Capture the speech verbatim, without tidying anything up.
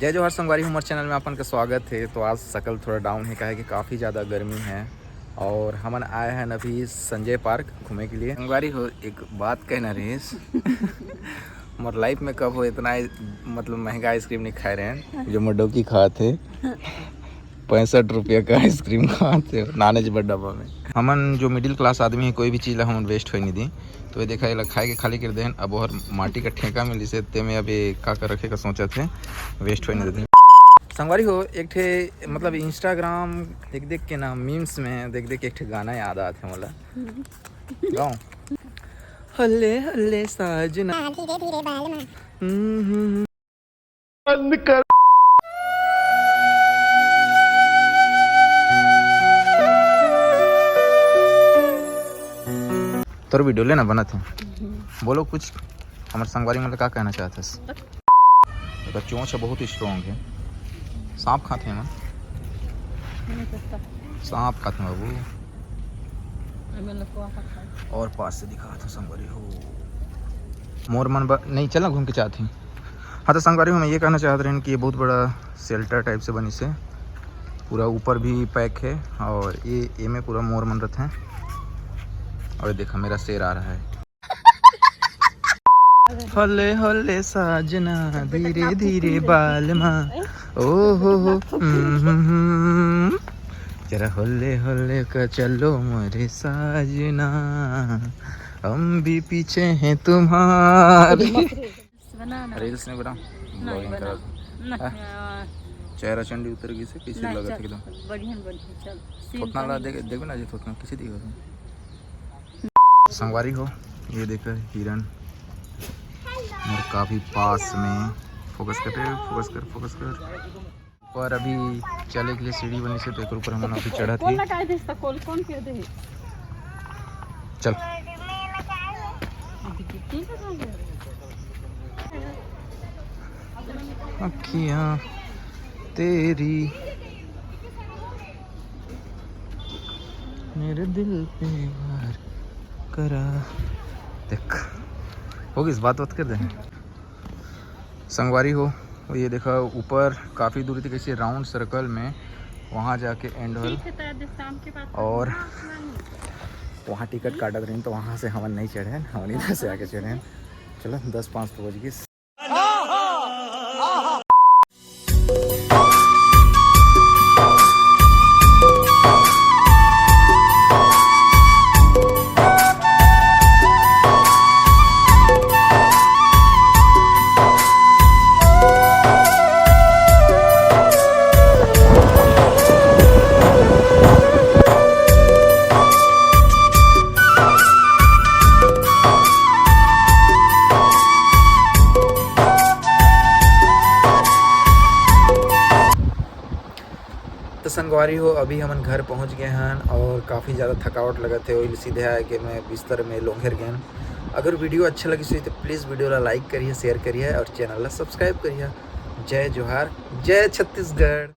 जय जोहार संगवारी, हमर चैनल में आपन के स्वागत है। तो आज सकल थोड़ा डाउन है, काहे कि काफ़ी ज़्यादा गर्मी है और हमन आए हैं अभी संजय पार्क घूमे के लिए। संगवारी हो, एक बात कहना रहीस, मोर लाइफ में कभो इतना, मतलब, महंगा आइसक्रीम नहीं खाए रहे हैं, जो मोर डौकी खात है। पैंसठ रुपया का आइसक्रीम खात है, नाने जी बड़ डब्बा में। हमन जो मिडिल क्लास आदमी है, कोई भी चीज़ ला हमन वेस्ट होए नहीं दी। तो ये देखा, ये ला खाए के खाली कर देहन। अब ओहर माटी का ठेका मिलिस हे, ते में अब ये का कर रखे का सोचत हे, वेस्ट होए नहीं देते। संगवारी हो, एक ठे, मतलब, इंस्टाग्राम देख देख के ना, मीम्स में देख देख के एक ठे गाना याद आत है मोला। गाओ। हल्ले हल्ले साजना। हाँ, धीरे धीरे बाल में। हम्म, हम्म, हम्म। बंद कर। तोर वीडियो लेना बनत है। बोलो कुछ, हमर संगवारी मन ला का कहना चाहत हस? एकर चोंच ह बहुत स्ट्रॉन्ग है। सांप खात है मन। सांप खात है बाबू। और पास से दिखा था संगवारी हो। मोर मन ब-, नहीं, चलना घूम के चाहत ही। हाँ, तो संगवारी हो, मैं ये कहना चाहत रहेन कि ये बहुत बड़ा शेल्टर टाइप से बनिस हे, पूरा ऊपर भी पैक है और ये, ये में पूरा मोर मन रहते हैं। और ये देखा, मेरा शेर आ रहा है। होले होले साजना, धीरे धीरे बालमा, ओ हो हो, हम्म, हम्म, हम्म। जरा होले होले का चलो मोरे साजना, हम भी पीछे हैं तुम्हारे। बना ना। रील्स नहीं बना, नहीं, vlogging बना। करा। नहीं, हाँ? आ, चेहरा चंडी उतर गई से, कैसे नहीं, लगत चल, एकदम? बढ़िया, बढ़िया, चल। सीन थोतना ला कहीं देख, नहीं। देखबे ना जी, थोतना कैसे दिखा तुम? संगवारी हो, ये देखो हिरन, और काफी पास में। फोकस कर रे, फोकस कर, फोकस कर। पर अभी चले के लिए सीढ़ी बनी से, तो एकर ऊपर हमन अभी चढ़त ही। कौन लगाए दे इसका? कौन, कौन कह दे? चल। अखियाँ तेरी मेरे दिल पे वार करा। देख, होगी इस बात, बात कर दे। संगवारी हो, ये देखा ऊपर काफ़ी दूर थी, कैसे राउंड सर्कल में, वहाँ जाके एंड होल। ठीक है, तो आज शाम के बाद और वहाँ टिकट काटत रही, तो वहाँ से हमन नहीं चढ़े, हमन इधर से आके चढ़े। चलो, दस पाँच तो बज गई। तो संगवारी हो, अभी हमन घर पहुंच गए हन और काफ़ी ज़्यादा थकावट लगत है, ओइल सीधे आए के मैं बिस्तर में लोंघर गेन। अगर वीडियो अच्छा लगिस होही तो प्लीज़ वीडियो ला लाइक करिए, शेयर करिए और चैनल ला सब्सक्राइब करिए। जय जोहार, जय छत्तीसगढ़।